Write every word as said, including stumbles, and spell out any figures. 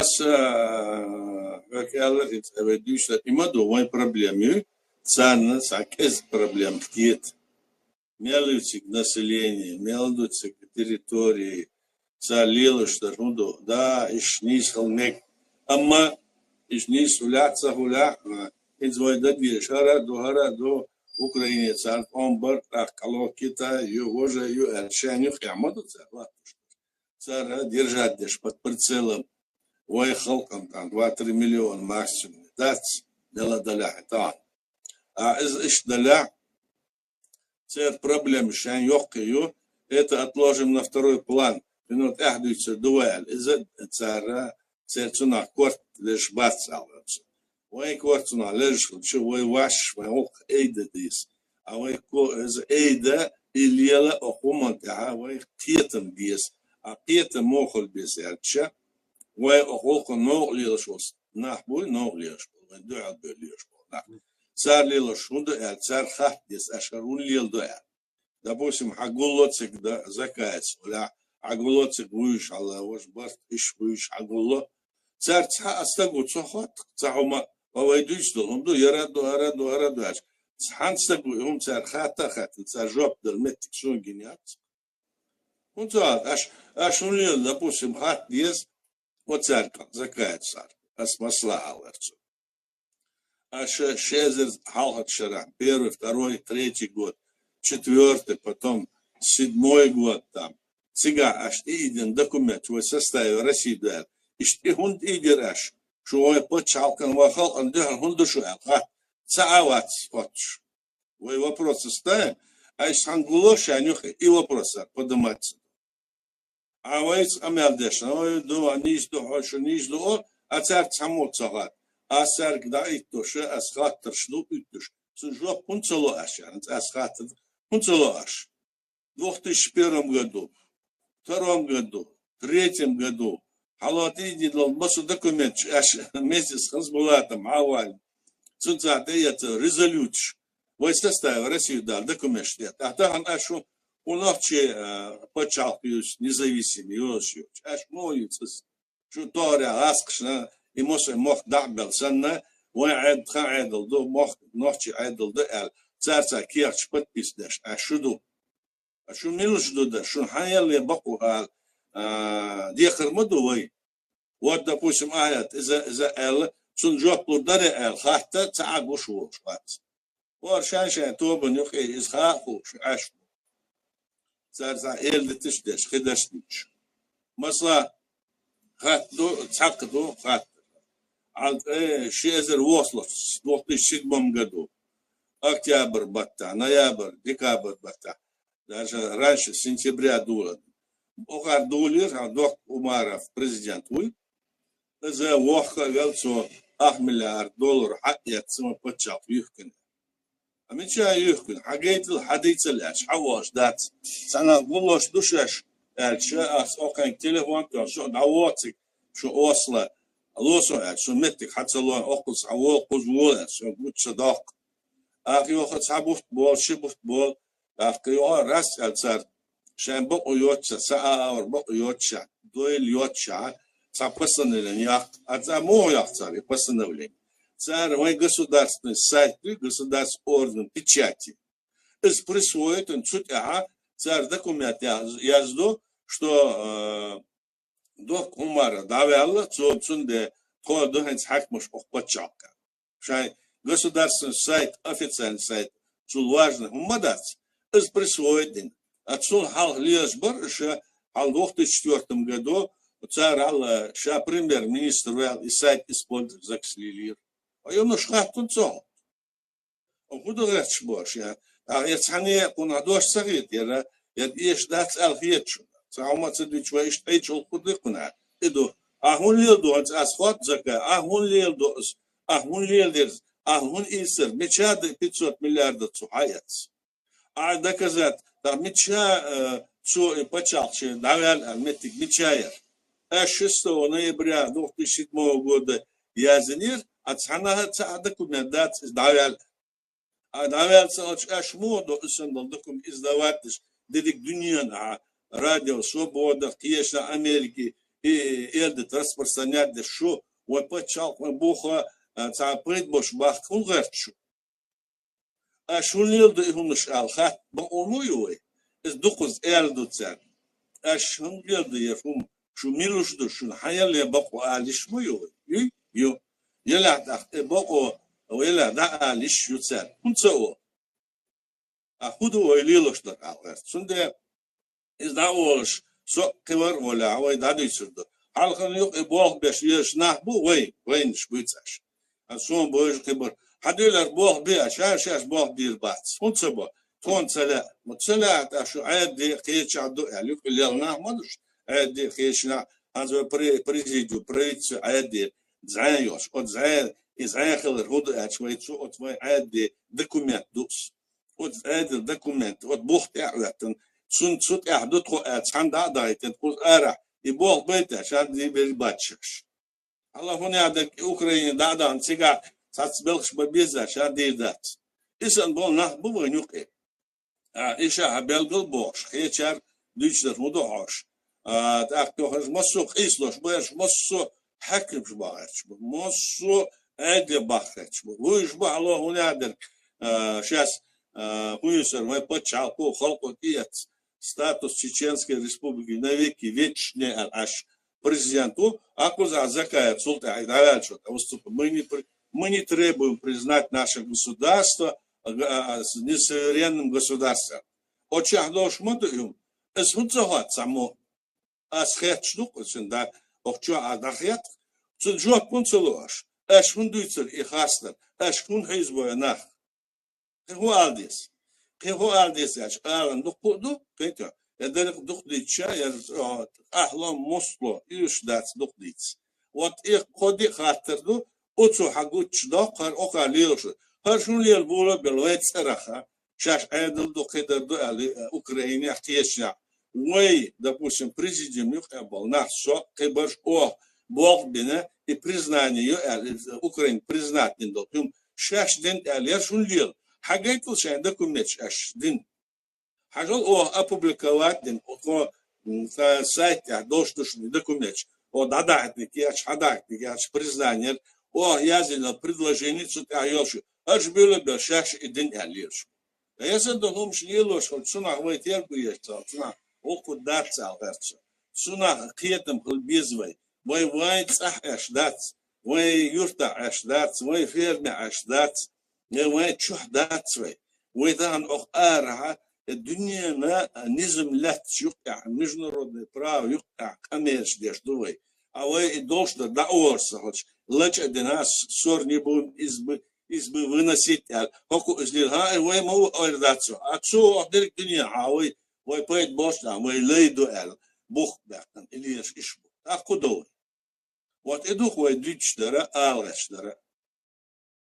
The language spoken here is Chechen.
Ас, а, хӀокхаьлла хӀинца вай дуьйцуш дар, има ду вайн проблема ю, царна цхьа кӀезига проблема хета. Мел ю цига население, мел ду цига территории, цар лелаш дар хӀун ду? Да, иш нийса хила мег. Амма иш нийса хулахь, ца хулахь, а, хӀинца вай дагадеш, хӀара а ду, хӀара а ду, Украине царна тӀом бар, тӀаккха кӀало Китай ю, вожа ю аьлла, шайн юххехь ма ду цар латташ. Цар держать деш под прицелом вай халкъан тӀехь два-три миллиона максимум дац, мел а далахь тӀехь. А из иштта далахь, церан проблема шайн йоккха ю, это отложим на второй план, хӀинца тӀаьхьа дуьйцур ду вай аьлла. Иза цара, церан цунах корта лезаш бац аьлла. Вайн корта цунах лезаш хилча, вай ваьш, вайн гӀуллакх айда деза. А вай ко-, иза айда, и лела, оха хӀуманна тӀехь вай кхетам деза. А кхетам муха хила беза аьлча, вай оха гӀуллакхана новкъа лелаш волу нах буй, новкъа лелаш болу, вайн дуьхьал бевлла лелаш болу нах. Цара лелош хӀун ду аьлла, цара хатта деза, аша хӀара хӀунда леладо аьлла. Допустим, хьан гулло цига да-, Закаевс, валахь, хьан гулло цига вуьйш хьала, важа барт иш вуьйш хьан гулло. Цаьрца хьан а стаг ву ца хотту, ца хьума, ва вай дуьйцу долу хӀума ду, яра а ду, ара а ду, ара а ду аьлча. Цхьана стаг ву и хӀума цара хатта а хаттина, цара жоп дала меттиг суна гина яц. ХӀунда ца хатта? Аш, аш хӀун лела, допустим, хатта деза, оцаьрга, Закаевсарга. Ас масала аларца. Аша ши эзар хьалхарчу шарахь, первый, второй, третий год, четвёртый, потом седьмой год там. Цигахь аша тӀеийдина документ вай составе России ду аьлла. Иштта и хӀунда тӀеийдира аша? Шу вайн пачхьалкхан, вайн халкъана дуьхьал хӀунда ду шу аьлла? Хатта ца а вац хоттуш. Вай вопросаш ставим, а иштта хьан гулло шайн юххе, и вопросаш поднимать ца до. Ӏа вайца къамел деш, ой, ду, а нийса ду, хьо шу нийса ду, о, а цаьрца цхьаммо ца хатта. Ас цаьрга дӀаиттош, ас хаттарш ду, уьттуш. Цунна жоп хӀунда ца ло аш, яханца ас хаттар хӀунда ца ло аш? В две тысячи первом году, втором году, третьем году, хьалха тӀеийдина долу массо документаш аш вместе с Хасбулатом, Ӏа ваьлла. Цунца тӀеэцна резолюцеш. Вай составе России дала документаш тӀе. Ткъа тахана аш шу, хӀун нохчий, а, пачхьалкх юьйцу, независимый йозуш йоцуш. Аш муха юьйцу иза? Шу тохарехь гӀаскхашна, и мосо мохк дӀа а белла санна, вайн Ӏед-, тхан Ӏедал ду, мохк нохчий Ӏедал ду аьлла, цаьрца кехаташ подписать деш, аш шу ду. А шу милуш ду дан, шуна хьан ялле бакъо ала, а, дехар ма ду вай. Вот, допустим, ахьа иза, иза аьлла, цунна жоп лур даре аьлла, хатта ца Ӏа гуш волуш вац. ХӀора шайн-шайн тобанна юкъе иза хаа а хууш, Ӏаш ву. Цара цхьа эладиташ а деш, хи даш а дуьтуш. Масала, хатта ду, цхьаккха ду, хатта. Ӏалт, э, ши эзар вохлуш, две тысячи седьмом году, октябрь баттахь, ноябрь, декабрь баттахь, даже раньше сентября дула. Охар дулийра, хьан дохк Умаров президент вуй. Иза вохка а вел цо ах миллиард доллар хьаэцна ма паччахьалкх юьхкина. А мича юьхкина? Хьан гайтал, хьан дийцал аьлча, хьан вохуш дац? Цхьана гуллош ду шаьш аьлча, ас окхайна телефон тоьхна, шу дӀавоциг, шу осла, лосо аьлча, шу меттиг хьан ца лой, оккхуза хьан вола, кхуза вола аьлча, шу гуча ца доккху. Ах йоха цхьа бутт болу, ши бутт болу, тӀаккха юха раз аьлла цара, шайн бакъо йоццушехь, сан а авар бакъо йоццушехь, дойла йоццушехь, цхьа постановление яккха. А цара муха яккха цара и постановление? Цара вайн государственный сайт ду, государственный орган печати. Иза присвоить, цу тӀехьа цара документ яз-, яздо, что, э, дохк Умара дӀаваьлла, цо цундела тхо ду хӀинца хьаькамаш окху паччахьалкхехь. Шайн государственный сайт, официальный сайт, цул важный хӀумма дац, иза присвоить дина. А цул хьалха лелаш бара аша, хьалха две тысячи четвёртом году, цара хьалха ша премьер-министр ваьлла и сайт использовать закаслилира. А йонаш хаттун цо. ХӀун ду гӀерташ бохуш, я? Ахьа я цхьаьна кхунах дош ца хета, яра, я эша дац аьлла хета шуна. Цхьа хӀума ца дуьтуш вай иштта Ӏийча гӀуллакх ду кхунах. И ду. Ахьа хӀун леладо хӀинца ас хотту зака? Ахьа хӀун леладо ас? Ахьа хӀун леладерза? Ахьа хӀун ийсар? Мича ду пятьсот миллиардов цу хьаэц? Ахьа доказать, тахьа мича, э, цо и пачхьалкх шен дӀаваьлла аьлла меттиг мича яра? Аш шестого ноября две тысячи седьмого года яздинера, а цхьанахьа цхьа а документ дац иза дӀаваьлла. А дӀаваьлла ца хилча, аш муха до и санна долу документ иза дан ватташ, дерриг дуьненахьа, Радио Свобода, кхечанхьа Америки, и, и элдит распространять деш шу, вай паччахьалкх, вай буха, а, цхьа пайда бош бахка хӀун гӀерт шу? Аш хӀун леладу и хӀуманаш аьлла хатта бакъо ма ю вай. Иза дукхаза аьлла ду царна. Аш хӀун леладу ер хӀума? Шу мила луш ду, шуна хьан яла бакъо ала йиш ма ю вай. Ю? Ю. Елахь тӀаккха и бакъо, елахь дӀаала йиш ю царна. ХӀунда ца о? А хӀун ду вай лелош дар аьлла гӀерт. Цундела иза дӀаолаш, со кхивар а волехь, вай дӀадуьйцур ду. Хьалхана юкъа и болх беш везаш нах бу вай, вайнаш буьйцу аш. А суна бовза кхибар. Хьан дуьйлар болх бе аш, ша шаьш болх бийр бац. ХӀунда ца бо? Тхуна ца лаьа. Ма ца лаьа, тӀаккха шу Ӏаьдде кхечахь ду аьлла, юкъа лела нах ма душ. Ӏаьдде кхечахь, хӀанз вай пре-, президиум, правительство Ӏаьдде зӀе йолуш. Оцу зӀе, и зӀе хилар хӀун ду аьлча вай цу, оцу вай Ӏаьдде документ ду ас. Оцу Ӏаьдал документ, оцу бух тӀехь а хӀоьттина, цунна цу тӀехь ду тхо аьлла, цхьаьна дӀа а дахийтина, кхуза арахь, и болх байта, ша дийр бац шаьш. Алла хӀун яхьа дерг Украине дӀа а дахана, цигахь цхьацца белхаш бан беза, ша дийр дац. И санна болу нах бу вайн юкъе. А, и ша хьан белгал а бохуш, кхечара дуьйцуш дар хӀун ду хьош? А, тӀаккха тохарш массо а къийсалош бу, ерш массо а хьаькамаш бахарч бу, массо а Ӏаьдале бахарч бу. Вуьйш бу хьало хӀун яхьа дерг, а, шаьс, а, хӀун юьсур, вайн паччахьалкхо, халкъо тӀеэцна статус Чеченской Республики навеки вечные аьлла Ӏаш президент ву, а кхузахь Закаев цул тӀаьхьа дӀаваьллачо тӀе выступа. Мы не при-, мы не требуем признать наше государство, а, а, а, с несуверенным государством. Оцу чохь долуш ма ду и хӀума. Аса хӀунда ца хоьтту цхьаммо? Аса хетташ ду-кх, цуьнан да, оху чохь а дӀахетта. Цуьнан жоп хӀунда ца ло аша? Аша хӀунда дуьйцура и хастар? Аша хӀунда хьийзабо и нах? Кхин хӀун ала деза? Кхин хӀун ала деза аьлча, аларна дуккха а ду, кхин тӀе. Я дерриг дукха дийцича, я, а, къахьло, мостагӀа, уьш дац дукха дийца. Вот и кхо-диъ хаттар ду, оцо хьан гуччу доккху, хӀара оха лелаш ду. ХӀара шуна лела була а белла вайн цӀарах, а? Шаьш Ӏедал ду, кхидӀа ду аьлла, э, Украинехь, кхечанхьа. Вай, допустим, президиум юкъа болу нах, со, кхиберш, оха болх бина, и признание ю аьлла, и Украина признать дина долу хӀума шаьш дина аьлла, яра шуна лела. Хьан гайтал шайн документаш аьш дина? Хьажал оха опубликовать дина, оха, м, са-, сайт тӀехь долуш ду шуна и документаш. Оха дӀадахьийтинарг кечахь, хьадахьийтинарг кечахь, признание, оха яздина предложение цу тӀехь йолуш ю. ХӀорш буьйлабелла шаьш и дина аьлла лела шу. Ткъа эсар долу хӀумаш лелош волу цунах вай терго еш ца, цунах гӀуллакх дац аьлла гӀерта со. Цунах кхетам хила беза вай. Вай вайн цӀахь Ӏаш дац, вайн юьртахь Ӏаш дац, вайн фермехь Ӏаш дац, я вайн чохь дац вай. Вай тахана оха арахьа, э, дуьненан низам лаьтташ юкъехь, международный право юкъехь къамелаш деш ду вай. А вай и долуш дар дӀаолуш ца хилча, лачкъа дина, с-, ссор не будем из бы, из бы выносить аьлла. ХӀокхо иза лела, хӀа, э, вай ма ву ойла дац цо. А цо оха дерриг дуьне хьан вай, вай пайда болчу нах, вай лай ду аьлла, бух баьккхина, и лелаш иш бу. ТӀаккха хӀун до вай? Вот и ду-кх вай дуьйцуш дара, ала гӀерташ дара.